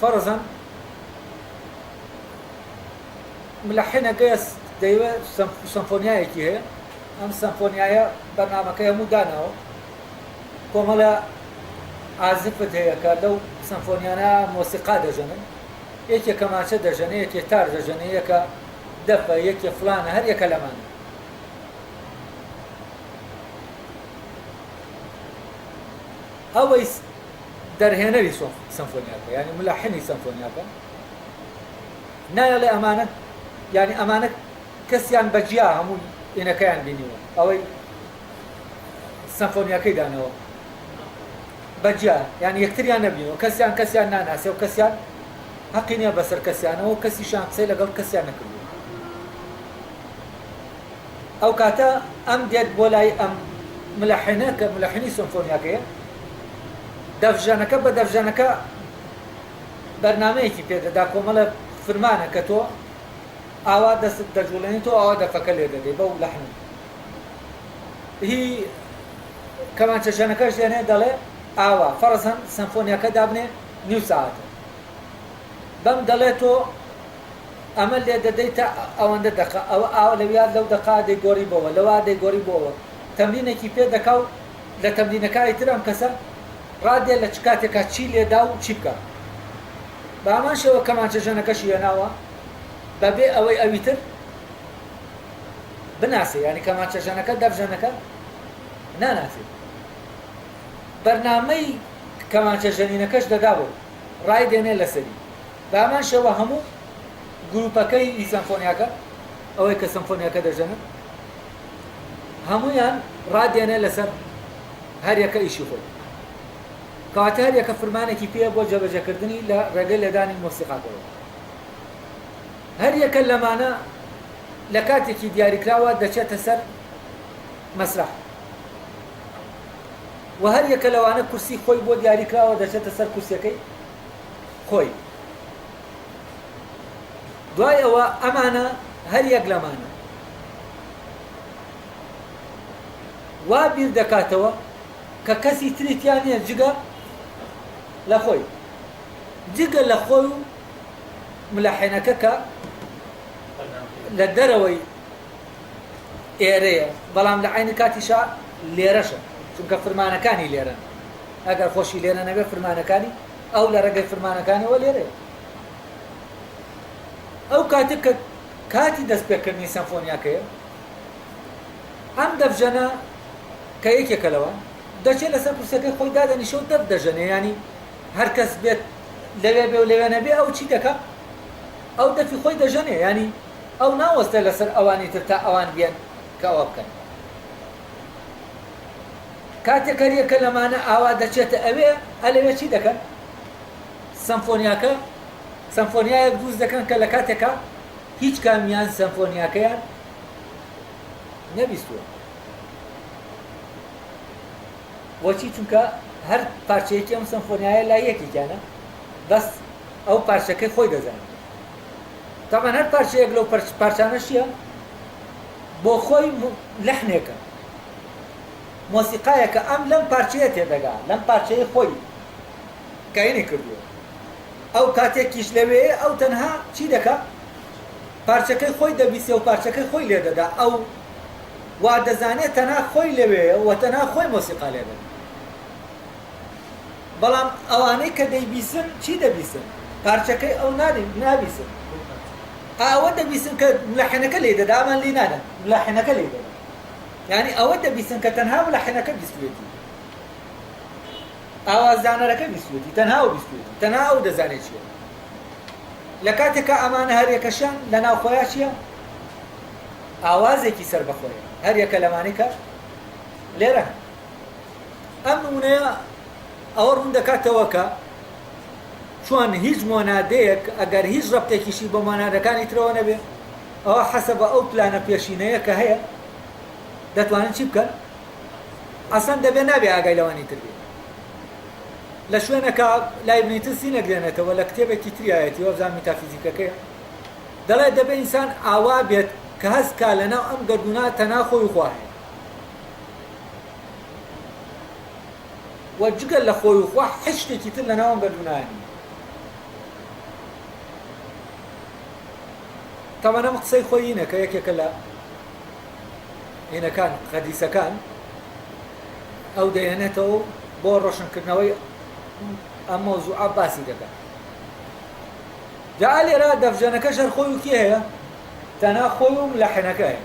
فەرزەن ملحنەکەی دەیەوێت سەمفۆنیایەکی هەیە، ئەم سەمفۆنیایە بەرنامەکەی هەموو داناوە، کۆمەڵە عازفت هەیە کە لەو سەمفۆنیانە مۆسیقا دەژەنن، یەکێ کەمانچە دەژەنێ، یەکێ تار دەژەنێ، یەکە دەفە، یەکێ فڵانە، هەر یەکە لەمانە. ئەوەی دەرهێنەری سەمفۆنیاکە یانی ملحنی سەمفۆنیاکە نایەڵێ ئەمانە یانی ئەمانە کەسیان بەجیا هەموو ئینەکەیان بینیوە ئەوەی سەمفۆنیاکەی دانەوە بەجیا یان یەکتریان نەبینەوە کەسیان کەسیان ناناسێ و کەسیان حەقی نییە بەسەر کەسیانەوە کەسیشان قسەی لەگەڵ کەسیان نەکردووە ئەو کاتە ئەم دێت بۆ لای ئەم ملحنە کە ملحنی سمفۆنیاکەیە دەفژەنەکە بە دەفژەنەکە بەرنامەیەکی پێ دەدا کۆمەڵە فرمانە کە تۆ ئاوا دەستت دەجوڵێنی تۆ ئاوا دەفەکە لێ دەدەی بەو لەحنە هی کەمانچە ژەنەکەش دێنێ دەڵێ ئاوا فەرزەن سەمفۆنیاکە دابنێ نیو ساعەتە بەم دەڵێ تۆ ئەمە لێ دەدەی تا ئەوەندە دەقە ئەوە ئاوا لەویا لەو دەقا دەیگۆڕی بۆوە لەوا دەیگۆڕی بۆوە تەمرینێکی پێ دەکا و لە تەمرینەکە ئیتر ئەم کەسە ڕادێ لە چ کاتێکا چی لێدا و چی بکا. بە هەمان شێوە کەمانچە ژەنەکەشی هێناوە بە بێ ئەوەی ئەوی تر بناسێ یانی کەمانچە ژەنەکە دەف ژەنەکە ناناسێ. بەرنامەی کەمانچە ژەنینەکەش دەدا بۆ ڕای دێنێ لەسەری. بە هەمان شێوە هەموو گروپەکەی ئی سەمفۆنیاکە ئەوەی کە سەمفۆنیاکە دەژەنن هەموویان ڕادێنێ لەسەر هەریەکە ئیشی خۆی. کەواتە هەریەکە فرمانێکی پێیە بۆ جێبەجێکردنی لە ڕێگەی لێدانی مۆسیقاکەوە. هەریەکە لەمانە لە کاتێکی دیاریکراوە دەچێتە سەر مەسرەح و هەریەکە لەوانە کورسی خۆی بۆ دیاریکراوە دەچێتە سەر کورسیەکەی خۆی. دوای ئەوە ئەمانە هەریەک لەمانە وا بیر دەکاتەوە کە کەسی تری تیا نییە جگە لە خۆی جگە لە خۆی و ملەحێنەکە کە لە دەرەوەی ئێرەیە بەڵام لە عینی کاتیشا لێرەشە چونکە فرمانەکانی لێرەن ئەگەر خۆشی لێرە نەبێ فرمانەکانی ئەو لە ڕێگەی فرمانەکانەوە لێرەیە ئەو کاتێک کە کاتی دەستپێکردنی سەمفۆنیاکەیە ئەم دەفژەنە کە یەکێکە لەوان، دەچێ لەسەر کورسیەکەی خۆی دادەنیشێ و دەف دەژەنێ، یانی هەر کەس بێت لەوێ بێ و لەوێ نەبێ ئەو چی دەکا؟ ئەو دەفی خۆی دەژەنێ، یانی ئەو ناوەستێ لەسەر ئەوانی تر تا ئەوان بێن کە ئەوە بکەن. کاتێک هەر یەکە لەمانە ئاوا دەچێتە ئەوێ، ئە لەوێ چی دەکەن؟ سەمفۆنیاکە، سەمفۆنیایەک دروست دەکەن کە لە کاتێکا هیچ کامیان سەمفۆنیاکەیان نەبیستووە. بۆچی؟ چونکە هەر پارچەیەکی ئەم سەمفۆنیایە لای یەکێکیانە، بەس ئەو پارچەکەی خۆی دەزانێت. تەبعەن هەر پارچەیەک لەو پارچانە چییە؟ بۆ خۆی لەحنێکە، مۆسیقایەکە ئەم لەم پارچەیە تێدەگا، لەم پارچەیە خۆی کاینی کردووە. ئەو کاتێکیش لەوێیە ئەو تەنها چی دەکا؟ پارچەکەی خۆی دەبیسێ و پارچەکەی خۆی لێدەدا، ئەو وا دەزانێ تەنها خۆی لەوێیە و تەنها خۆی مۆسیقا لێدەدا. بەڵام ئەوانەی کە دەیبیسن چی دەبیسن؟ پارچەکەی ئەو نابیسن. ئەوە دەبیسن کە ملەحێنەکە لێی دەدا، ئەمان لێی نادەن، ملەحێنەکە لێی دەدا. یانی ئەوە دەبیسن کە تەنها ملەحێنەکە بیستوێتی. ئاوازدانەرەکە بیستوێتی، تەنها ئەو بیستوێتی، تەنها ئەو دەزانێ چییە. لە کاتێکا ئەمانە هەریەکەشیان لە ناو خۆیا چییە؟ ئاوازێکی سەربەخۆیە، هەریەکە لەمانەی کە لێرە هەن. ئەم نمونەیە ئەوە ڕوون دەکاتەوە کە چۆن هیچ مۆنادەیەک ئەگەر هیچ ڕەبتێکیشی بە مۆنادەکانی ترەوە نەبێ، ئەوە حەسەبە ئەو پلانە پێشینەیە کە هەیە دەتوانن چی بکەن؟ ئەسڵەن دەبێ نابێ ئاگای لەوانی تر بێ. لە شوێنەکا لایبنیتس نەگرێنێتەوە لە کتێبێکی تریایەتی وابزانم میتافیزیکەکەیە دەڵێ دەبێ ئینسان ئاوا بێت کە هەست کا لەناو ئەم گەردوونا تەنها خۆی و خوا هەیە و جگە لە خۆی و خوا هیچ شتێکی تر لەناو ئەم گەردوونا نییە. تەبعەن ئەم قسەی خۆی هینە کە یەکێکە لە هینەکان قەدیسەکان ئەو دەیەنێتەوە و بۆ ڕۆشنکردنەوەی ئەم مەوزوعە باسی دەکات. جا لێرە دەفژەنەکەش هەر خۆی و کێ هەیە؟ تەنها خۆی و ملەحنەکە هەیە.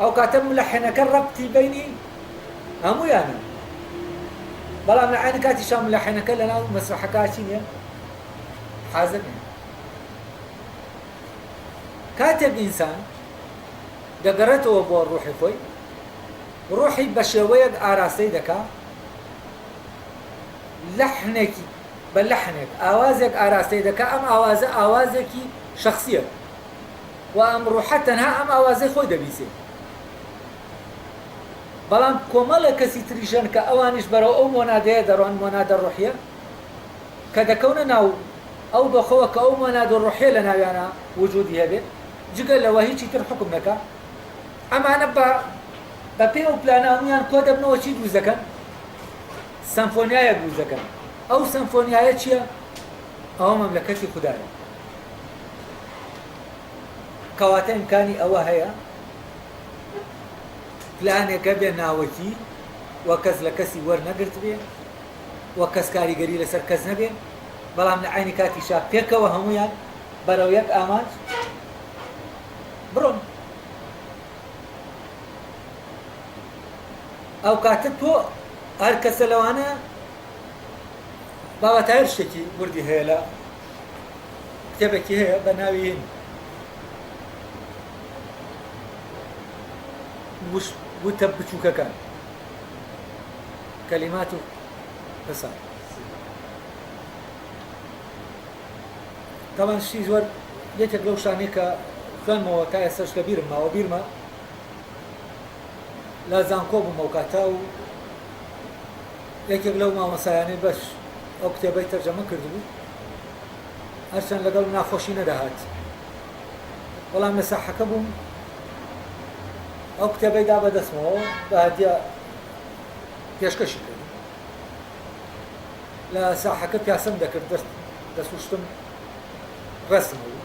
ئەو کاتە ملەحنەکە ڕەبتی بینی هەموویانە، بەڵام لە عەینی کاتیشا ملەحنەکە لەناو مەسرەحەکە چی نییە؟ حازر نییە. کاتێک ئینسان دەگەڕێتەوە بۆ ڕوحی خۆی، ڕوحی بە شێوەیەک ئاراستەی دەکا، لەحنێکی بە لەحنێک، ئاوازێک ئاراستەی دەکا، ئەم ئاوازە ئاوازێکی شەخسییە و ئەم ڕوحە تەنها ئەم ئاوازەی خۆی دەبیسێ. بەڵام کۆمەڵێک کەسی تریش هەن کە ئەوانیش بەرەو ئەو مۆنادەیە دەڕۆن، مۆنادە ڕوحییە، کە دەکەونە ناو ئەو دۆخەوە کە ئەو مۆنادە ڕوحییە لە ناویانا وجودی هەبێ، جگە لەوە هیچی تر حوکم نەکا. ئەمانە بە بە پێی ئەو پلانە هەموویان کۆ دەبنەوە چی دروست دەکەن؟ سەمفۆنیایەک دروست دەکەن. ئەو سەمفۆنیایە چییە؟ ئەوە مەملەکەتی خودایە. کەواتە ئیمکانی ئەوە هەیە پلانێک هەبێ ناوەکی و کەس لە کەسی وەرنەگرتبێ و کەس کاریگەری لەسەر کەس نەبێ، بەڵام لە عەینی کاتیشا پێکەوە هەموویان بەرەو یەک ئامانج بڕۆن. ئەو کاتە تۆ هەر کەسە لەوانە بابا تاهیر شتێکی وردی هەیە لە کتێبێکی هەیە بە ناوی هین وتە بچووکەکان کەلیمات و قسە تەبعەن شتی زۆر یەکێک لەو شتانەی کە خوێنمەوە تا ئێستاش لە بیرم ماوە بیرمە لە زانکۆ بووم ئەو کاتە و یەکێک لەو مامۆسایانەی بەش ئەو کتێبەی تەرجەمە کردبوو هەرچەند لەگەڵ ناخۆشی نەدەهات بەڵام لە ساحەکە بووم ئەو کتێبەی دا بەدەستمەوە بە هەدیە پێشکەشی کردم لە ساحەکە پیاسەم دەکرد دەست دەسوشتم ڕێستم هەبوو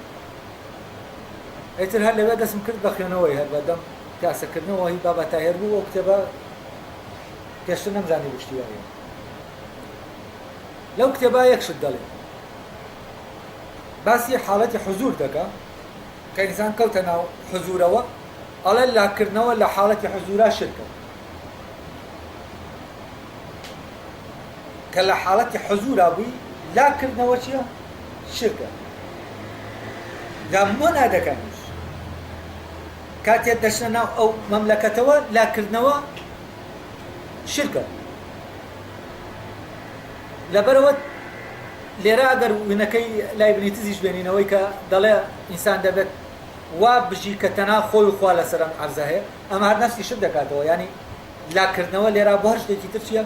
ئیتر هەر لەوێ دەستم کرد بە خوێنەوەی هەر بەدەم پیاسەکردنەوە هی بابا تاهێر بوو ئەو کتێبە پێشتر نەمزانی بوو شتی وایە لەو کتێبە یەک شت دەڵێ باسی حاڵەتی حزور دەکا کە ئینسان کەوتە ناو حزورەوە ئەڵێ لاکردنەوە لە حاڵەتی حزورا شرکە کە لە حاڵەتی حزورا بووی لاکردنەوە چییە؟ شرکە. جا مۆنادەکانیش کاتێ دەچنە ناو ئەو مەملەکەتەوە لاکردنەوە شرکە. لەبەرەوە لێرە ئەگەر وینەکەی لایبنیتزیش بێنینەوەی کە دەڵێ ئینسان دەبێت وا بژی کە تەنها خۆی و خوا لەسەر ئەم عەرزە هەیە ئەمە هەر نەفسی شت دەکاتەوە یانی لاکردنەوە لێرا بۆ هەر شتێکی تر چییە؟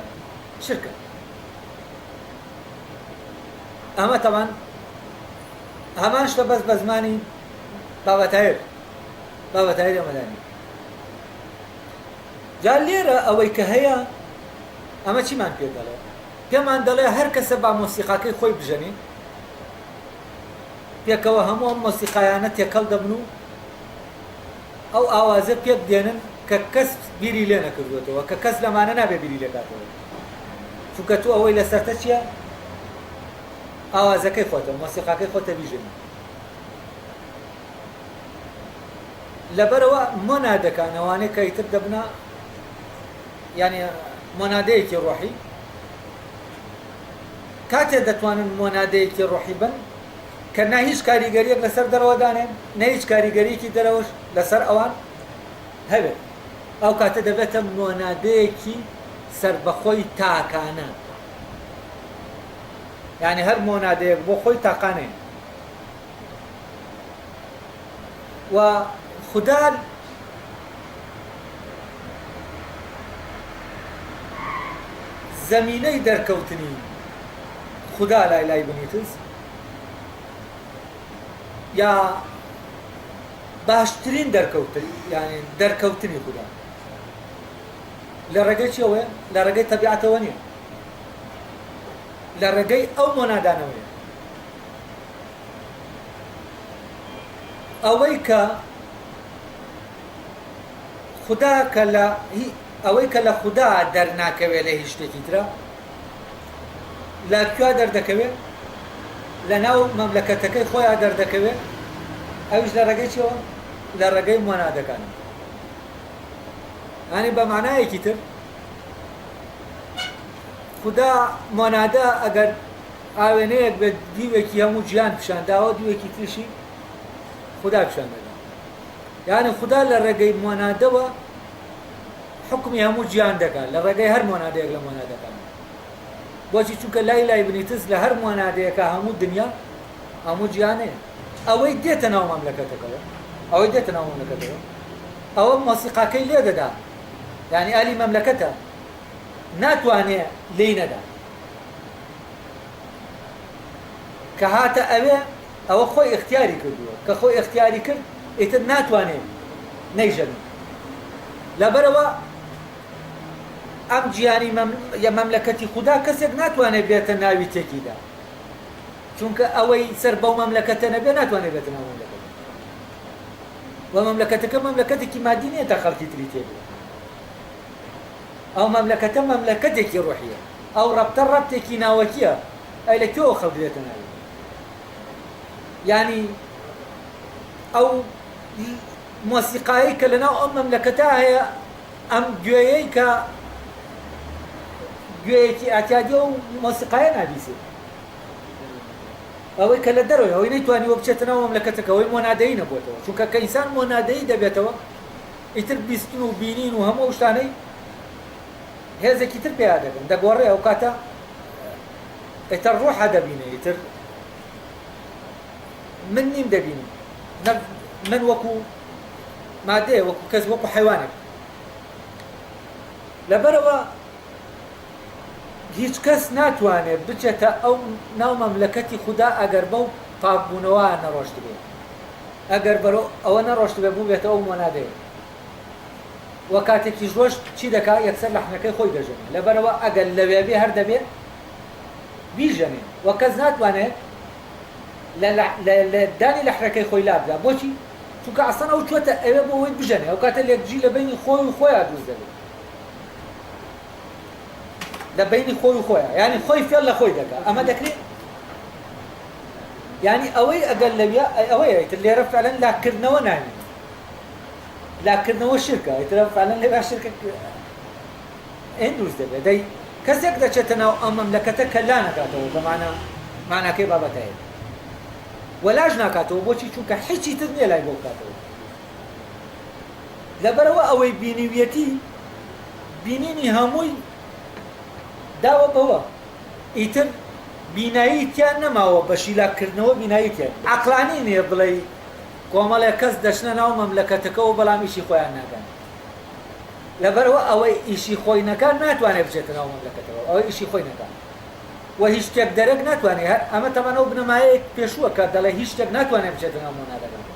شرکە. ئەمە تەبان هەمان شتە بەس بە زمانی بابا تاهیر بابا تاهیر ئەمەدانی. جا لێرە ئەوەی کە هەیە ئەمە چیمان پێ دەڵێ؟ پێمان دەڵێ هەر کەسە با مۆسیقاکەی خۆی بژەنێ، پێکەوە هەموو ئەم مۆسیقایانە تێکەڵ دەبن و ئەو ئاوازە پێک دێنن کە کەس بیری لێ نەکردووەتەوە، کە کەس لەمانە نابێ بیری لێ کاتەوە. چونکە تۆ ئەوەی لەسەرتە چییە؟ ئاوازەکەی خۆتە، مۆسیقاکەی خۆتە بیژەنی. لەبەرئەوە مۆنادەکان ئەوانەی کە ئیتر دەبنە یانی مۆنادەیەکی ڕۆحی، کاتێ دەتوانن مۆنادەیەکی ڕۆحی بن کە نە هیچ کاریگەریەک لەسەر دەرەوە دانێن نە هیچ کاریگەریەکی دەرەوەش لەسەر ئەوان هەبێت ئەو کاتە دەبێتە مۆنادەیەکی سەربەخۆی تاکانە یعنی هەر مۆنادەیەک بۆ خۆی تاقانەیە و خودا زەمینەی دەرکەوتنی خودا لای لایبنیتز یا باشترین دەرکەوتن یعنی دەرکەوتنی خودا لە ڕێگەی چیەوەیە؟ لە ڕێگەی تەبیعەتەوە نییە، لە ڕێگەی ئەو مۆنادانەوەیە. ئەوەی کە خودا کە لە ئەوەی کە لە خودا دەرناکەوێ لە هیچ شتێکی ترا لە کوێ دەردەکەوێ؟ لە ناو مەملەکەتەکەی خۆیان دەردەکەوێ، ئەویش لە ڕێگەی چیەوە؟ لە ڕێگەی مۆنادەکانەوە. یانی بە مانایەکی تر خودا مۆنادە ئەگەر ئاوێنەیەک بێت دیوێکی هەموو جیهان پیشان داوە، دیوێکی تریشی خودا پیشان دەدا. یانی خودا لە ڕێگەی مۆنادەوە حوکمی هەموو جیهان دەکات لە ڕێگەی هەر مۆنادەیەک لە مۆنادەکان. بۆچی؟ چونکە لای لایبنیتز لە هەر مۆنادەیەکا هەموو دنیا هەموو جیهان هەیە. ئەوەی دێتە ناو مەملەکەتەکەوە، ئەوەی دێتە ناو مەملەکەتەوە ئەوە مۆسیقاکەی لێ دەدا، یانی ئەهلی مەملەکەتە ناتوانێ لێی نەدا. کە هاتە ئەوێ ئەوە خۆی ئیختیاری کردووە، کە خۆی ئیختیاری کرد ئیتر ناتوانێ نەیژەنێ. لەبەرئەوە ئەم جیهانی مەملەکەتی خودا کەسێک ناتوانێ بێتە ناوی تێکیدا، چونکە ئەوەی سەر بەو مەملەکەتە نەبێ ناتوانێ بێتە ناو مەملەکەتەکە. وە مەملەکەتەکە مەملەکەتێکی مادی نییە تا خەڵکی تری تێبێ. ئەو مەملەکەتە مەملەکەتێکی ڕۆحییە، ئەو ڕەبتە ڕەبتێکی ناوەکییە، ئەی لە کوێوە خەڵک دێتە ناوی؟ یانی ئەو مۆسیقایەی کە لەناو ئەو مەملەکەتە هەیە، ئەم گوێیەی کە گوێیەکی ئیعتیادیە و مۆسیقایە نابیسێ. ئەوەی کە لە دەرەوەی، ئەوەی نەیتوانیوە بچێتە ناو مەملەکەتەکە، ئەوەی مۆنادەیی نەبووەتەوە، چونکە کە ئینسان مۆنادەیی دەبێتەوە، ئیتر بیستن و بینین و هەموو ئەو شتانەی هێزێکی تر پیا دەکەن، دەگۆڕێ. ئەو کاتە ئیتر ڕۆحە دەبینێ، ئیتر من نیم دەبینم، نە من وەکو مادەیە، وەکو کەس، وەکو حەیوانێک. لەبەرئەوە هیچ کەس ناتوانێت بچێتە ئەو ناو مەملەکەتی خودا ئەگەر بەو پاکبوونەوە نەڕۆشتبێ، ئەگەر بەرەو ئەوە نەڕۆشتبێ بووبێتە ئەو مۆنادەیە. وە کاتێکیش ڕۆشت چی دەکا؟ یەکسەر لەحنەکەی خۆی دەژەنێ. لەبەرئەوە ئەگەر لەوێ بێ هەر دەبێ بیژەنێ. وە کەس ناتوانێ لە لە دانی لەحنەکەی خۆی لابدا. بۆچی؟ چونکە ئەسڵەن ئەو چووەتە ئەوێ بۆ ئەوەی بژەنێ. ئەو کاتە لێکجی لە بەینی خۆی و خۆیا دروست دەبێ. لە بەینی خۆی و خۆیا. یانی خۆی فێڵ لە خۆی دەکا. ئەمە دەکرێ؟ یانی ئەوەی ئەگەر لەویا ئەوەیە ئیتر لێرە فعلەن لاکردنەوە ناوی لاکردنەوە شرکە ئیتر فعلەن لەویا شرکە ئێن دروست دەبێت. دەی کەسێک دەچێتە ناو ئەم مەملەکەتە کە لا نەکاتەوە بە مانا ماناکەی بابەتایە وە لاش ناکاتەوە. بۆچی؟ چونکە هیچی تر نییە لای بۆ بکاتەوە. لەبەرئەوە ئەوەی بینیویەتی بینینی هەمووی داوە بەوە، ئیتر بینایی تیا نەماوە، بە شیلاک کردنەوە بینایی تیا نییە. عەقڵانی نییە بڵێی کۆمەڵێک کەس دەچنە ناو مەملەکەتەکەوە بەڵام ئیشی خۆیان ناکەن. لەبەرئەوە ئەوەی ئیشی خۆی نەکات ناتوانێت بچێتە ناو مەملەکەتەوە، ئەوەی ئیشی خۆی نەکات و هیچ تێکدەرێک ناتوانێت، هەر ئەمە تەبعەن ئەو بنەمایەی پێشووە کە دەڵێ هیچ شتێک ناتوانێت بچێتە ناو مۆنادەکانەوە.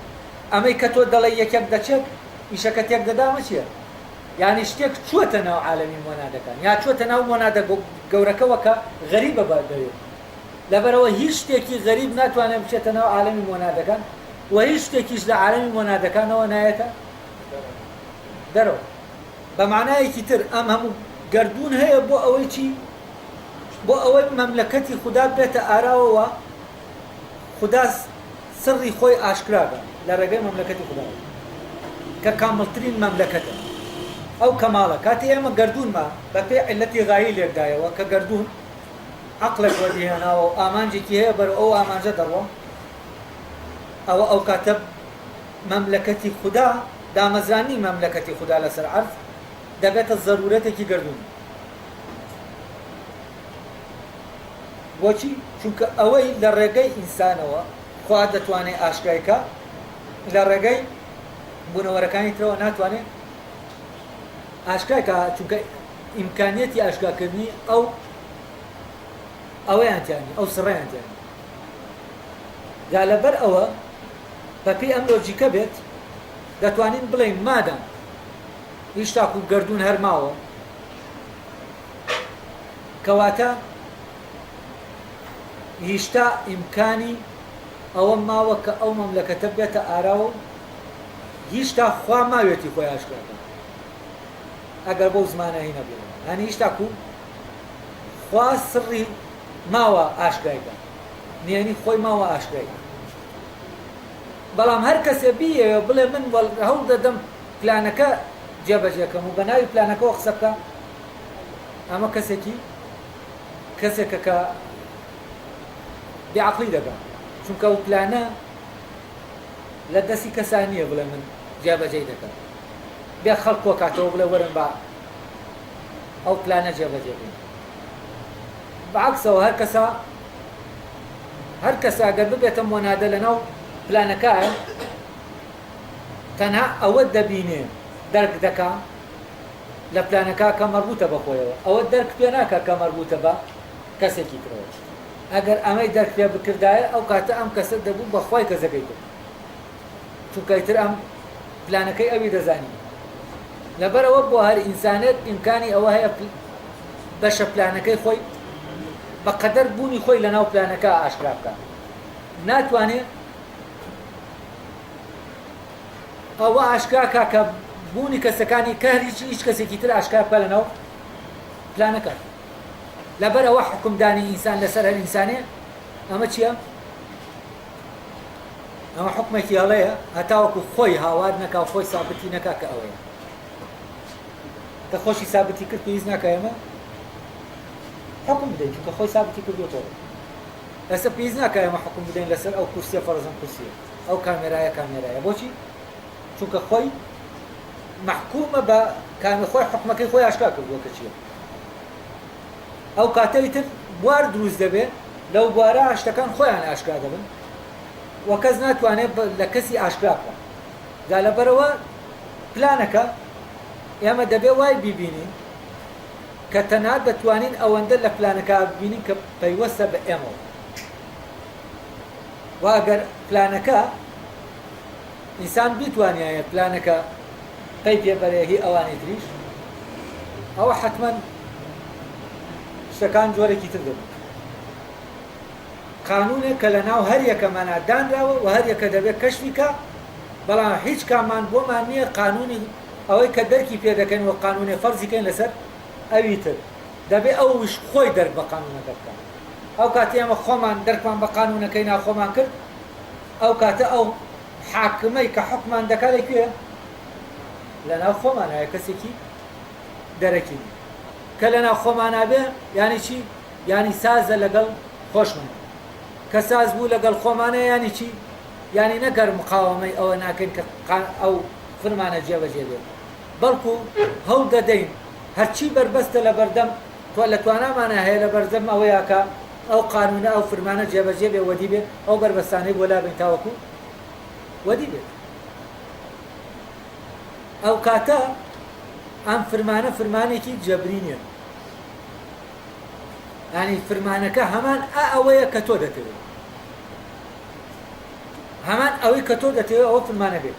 ئەمەی کە تۆ دەڵێی یەکێک دەچێت ئیشەکە تێک دەدا ئەمە چییە؟ یانی شتێک چووەتە ناو عالەمی مۆنادەکان یا چووەتە ناو مۆنادە گەورەکەوە کە غەریبە بە بەوێ. لەبەرئەوە هیچ شتێکی غەریب ناتوانێت بچێتە ناو عالەمی مۆنادەکان و هیچ شتێکیش لە عالەمی مۆنادەکانەوە نایەتە دەرەوە. بە مانایەکی تر ئەم هەموو گەردوون هەیە بۆ ئەوەی چی؟ بۆ ئەوەی مەملەکەتی خودا بێتە ئاراوە و خودا سڕی خۆی ئاشکرا بە لە ڕێگەی مەملەکەتی خوداوە کە کامڵترین مەملەکەتە. ئەو کەماڵە کاتێ ئێمە گەردوونمان بە پێی عیللەتی غایی لێکدایەوە کە گەردوون عەقڵێک وەدیهێناوە و ئامانجێکی هەیە بەرەو ئەو ئامانجە دەڕوا، ئەوە ئەوکاتە مەملەکەتی خودا، دامەزراندنی مەملەکەتی خودا لەسەر عەرز دەبێتە زەرورەتێکی گەردوونی. بۆچی؟ چونکە ئەوەی لە ڕێگەی ئینسانەوە خوا دەتوانێ ئاشکرای کا، لە ڕێگەی بوونەوەرەکانی ترەوە ناتوانێ ئاشکرای کا، چونکە ئیمکانیەتی ئاشکراکردنی ئەو ئەوەیان تیا نیە، ئەو سڕەیان تیا نیە. جا لەبەر ئەوە بەپێی ئەم لۆجیکە بێت دەتوانین بڵێین مادام هیچ تاکو گەردوون هەر ماوە، کەواتە هیشتا ئیمکانی ئەوە ماوە کە ئەو مەملەکەتە بێتە ئاراوە و هیشتا خوا ماوێتی خۆی ئاشکرا کات ئەگەر بەو زمانە هینە بڵێم یانی هیشتا کو خوا سڕی ماوە ئاشکرای کات نهێنی خۆی ماوە ئاشکرای کات بەڵام هەر کەسێ بیەوێ بڵێ من هەوڵ دەدەم پلانەکە جێبەجێکەم و بە ناوی پلانەکەەوە قسە بکە ئەمە کەسێکی کەسێکە کە بێ عەقڵی دەکا چونکە ئەو پلانە لە دەستی کەسا نییە بڵێ من جێبەجێی دەکەم بێ خەڵک کۆکاتەوە بڵێ وەرن با ئەو پلانە جێبەجێ بکەین بەعەکسەوە هەر کەسە هەر کەسە ئەگەر ببێتە مۆنادە لەناو پلانەکە تەنها ئەوە دەبینێ دەرک دەکا لە پلانەکە کە مەربوتە بە خۆیەوە ئەوە دەرک پێ ناکا کە مەربوتە بە کەسێکی ترەوە ئەگەر ئەمەی دەرک پێ بکردایە ئەو کاتە ئەم کەسە دەبوو بە خوای کەسەکەی تر چونکە ئیتر ئەم پلانەکەی ئەوی دەزانی لەبەرئەوە بۆ هەر ئینسانێک ئیمکانی ئەوە هەیە بەشە پلانەکەی خۆی بە قەدەر بوونی خۆی لەناو پلانەکە ئاشکرا بکات ناتوانێ ئەوە ئاشکرا کا کە بوونی کەسەکانی کە هیچ هیچ کەسێکی تر ئاشکرا بکا لەناو پلانەکە لەبەر ئەوە حکومدانی ئینسان لەسەر هەر ئینسانێ ئەمە چییە؟ ئەمە حکومێکی هەڵەیە هەتاوەکو خۆی هاوار نەکا و خۆی سابتی نەکا کە ئەوەیە کە خۆشی سابتی کرد پێویست ناکە ئێمە حکم بدەین چونکە خۆی سابتی کردوەتەوە ئێستا پێویست ناکە ئێمە حکم بدەین لەسەر ئەو کورسیە فەرزم کورسیە ئەو کامێرایە کامێرایە بۆچی؟ چونکە خۆی مەحکومە بە کامی خۆی حکومەکەی خۆی ئاشکرا کردووە کە چییە ئەو کاتەی تر بوار دروست دەبێ لەو بوارە شتەکان خۆیان ئاشکرا دەبن و کەس ناتوانێت لە کەسی ئاشکرا بکە جا لەبەرەوە پلانەکە ئێمە دەبێ وای بیبینین کە تەنها دەتوانین ئەوەندە لە پلانەکە ببینین کە پەیوەستە بە ئێمەوە وە ئەگەر پلانەکە ئینسان بیتوانیایە پلانەکە پەی پێ بەرێ هی ئەوانی تریش ئەوە حەتمەن شتەکان جۆرێکی تر دەبوو. قانونێک کە لە ناو هەر یەکەمانا دانراوە و هەر یەکە دەبێت کەشفی کا، بەڵام هیچ کاممان بۆمان نییە قانونی ئەوەی کە دەرکی پێ دەکەین وەک قانونێ فەرزی کەین لەسەر ئەوی تر. دەبێ ئەوش خۆی دەرک بە قانونەکە بکا. ئەو کاتەی ئێمە خۆمان دەرکمان بە قانونەکەی ناو خۆمان کرد، ئەو کاتە ئەو حاکمەی کە حوکمان دەکا لە کوێیە؟ لە ناو خۆمانایە کەسێکی دەرەکی نیە. کە لە ناو خۆمانا بێ یانی چی؟ یانی سازە لەگەڵ خۆشمان. کە ساز بوو لەگەڵ خۆمانە یانی چی؟ یانی نەک هەر مقاوەمەی ئەوە ناکەین کە ئەو فرمانە جێبەجێ بێت، بەڵکو هەوڵ دەدەین هەرچی بەربەستە لەبەردەم لە توانامانا هەیە لەبەردەم ئەوەیا کە ئەو قانونە ئەو فرمانە جێبەجێ بێ وەدی بێت ئەو بەربەستانەی بۆ لابەین تاوەکو وەدی بێت. ئەو کاتە ئەم فرمانە فرمانێکی جەبری نیە. یانی فرمانەکە هەمان ئا ئەوەیە کە تۆ دەتەوێت. هەمان ئەوەی کە تۆ دەتەوێت ئەوە فرمانەکەی.